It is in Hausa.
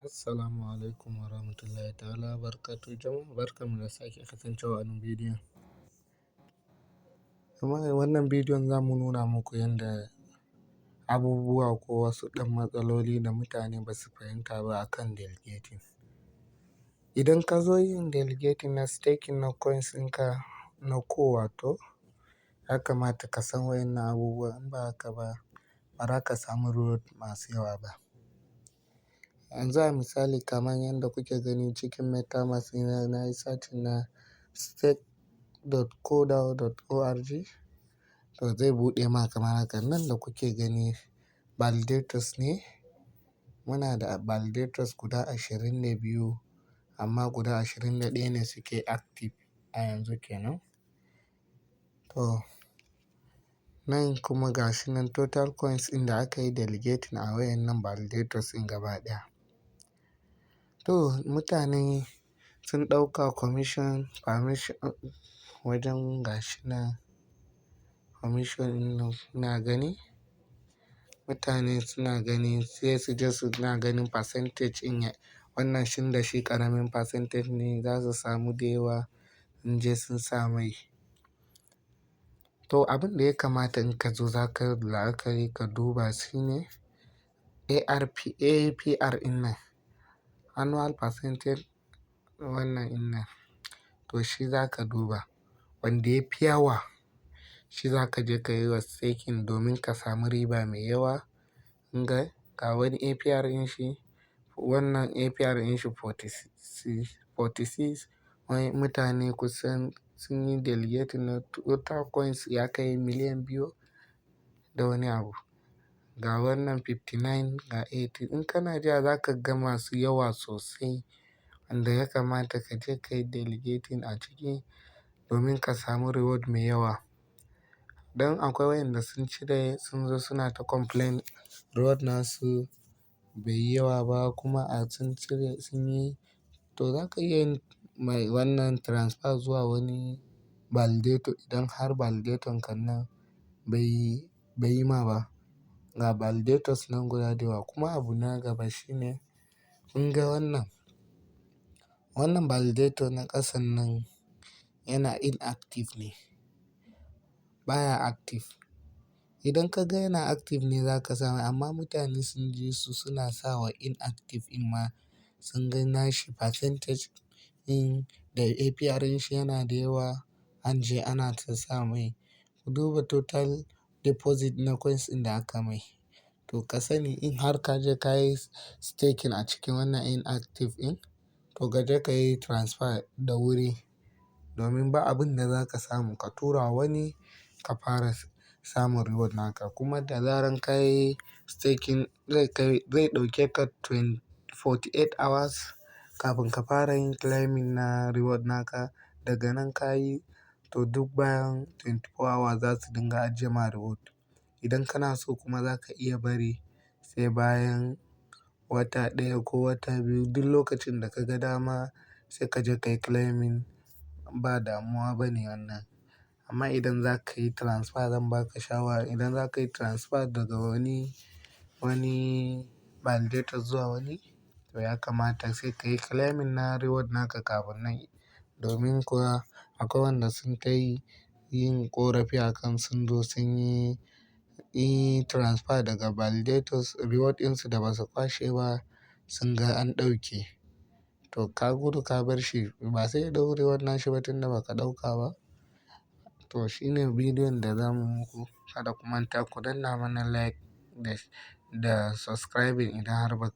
Assalamu alaikum warahmatullahi ta'ala barakatuh. Jama'a, barkanmu da sake kasancewa a wannan bidiyon. Amma a wannan bidiyon za mu nuna muku yanda abubuwa ko wasu ɗan matsaloli da mutane ba su fahimta ba akan delegating. Idan ka zo yin delegating na staking na coins ɗinka na Core, wato ya kamata ka san waƴannan abubuwa, in ba haka ba, ba za ka samu reward masu yawa ba. Yanzu a misali, kamar yadda kuke gani cikin MetaMask ɗina, na yi searching na stake.coredao.org, to zai buɗe ma kamar haka. Nan da kuke gani validators ne. Muna da validators guda 22, amma guda 21 ne suke active a yanzu kenan. To, nan kuma gashi nan total coins ɗin da aka yi delegating a wayannan validators ɗin gaba ɗaya. To, mutane sun ɗauka commission, permission wajen gashi nan commission ɗin suna gani. Mutane suna gani sai su je suna ganin percentage in wannan shin da shi ƙaramin percentage ne, za su samu da yawa in je sun sa mai. To, abin da ya kamata in ka zo za ka la'akari ka duba shine ARP, APR ɗin nan, annual percentage wannan ɗin nan. To, shi za ka duba wanda ya fi yawa, shi za ka je ka yi wa staking domin ka samu riba mai yawa. Ga, ga wani APR ɗin shi, wannan APR ɗin shi 46, 46. Wani mutane kusan sun yi delegating na total coins ya kai miliyan 2 da wani abu. Ga wannan 59, ga 80. In kana jira, za ka ga masu yawa sosai wanda ya kamata ka je ka yi delegating a ciki domin ka samu reward mai yawa. Don akwai wayanda sun cire, sun zo suna ta complain reward nasu bai yi yawa ba, kuma a sun cire sun yi. To, za ka iya yin mai wannan transfer zuwa wani validator idan har validator kan nan bai yi ma ba. Ga validators nan guda da yawa. Kuma abu na gaba shine, kun ga wannan, wannan validator na ƙasan nan yana inactive ne, baya active. Idan ka ga yana active ne za ka samu, amma mutane sun je su suna sawa inactive in ma sun ga nashi percentage in da APR din shi yana da yawa, an je ana ta sa mai. Ku duba total deposit na coins ɗin da aka mai. To, ka sani in har ka je ka yi staking a cikin wannan inactive ɗin, to ka je ka yi transfer da wuri domin ba abin da za ka samu, ka tura wani ka fara samun reward naka. Kuma da zaran ka yi staking, zai kai, zai ɗauke ka 48 hours kafin ka fara yin claiming na reward naka. Daga nan ka yi, to duk bayan 24 hours za su dinga ajiye ma reward. Idan kana so kuma, za ka iya bari sai bayan wata ɗaya ko wata 2, duk lokacin da ka ga dama sai ka je ka yi claiming, ba damuwa bane wannan. Amma idan za ka yi transfer, zan baka shawara, idan za ka yi transfer daga wani validator zuwa wani, to ya kamata sai ka yi claiming na reward naka kafin nan. Domin kuwa akwai wanda sun tayi yin ƙorafi akan sun zo sun yi transfer daga validators, reward ɗinsu da ba su kwashe ba sun ga an ɗauke. To, ka gudu ka bar shi, ba sai ya ɗau reward nashi ba tunda ba ka ɗauka ba. To, shine bidiyon da zamu muku. Kada ku manta ku danna mana like da subscribing idan har ba.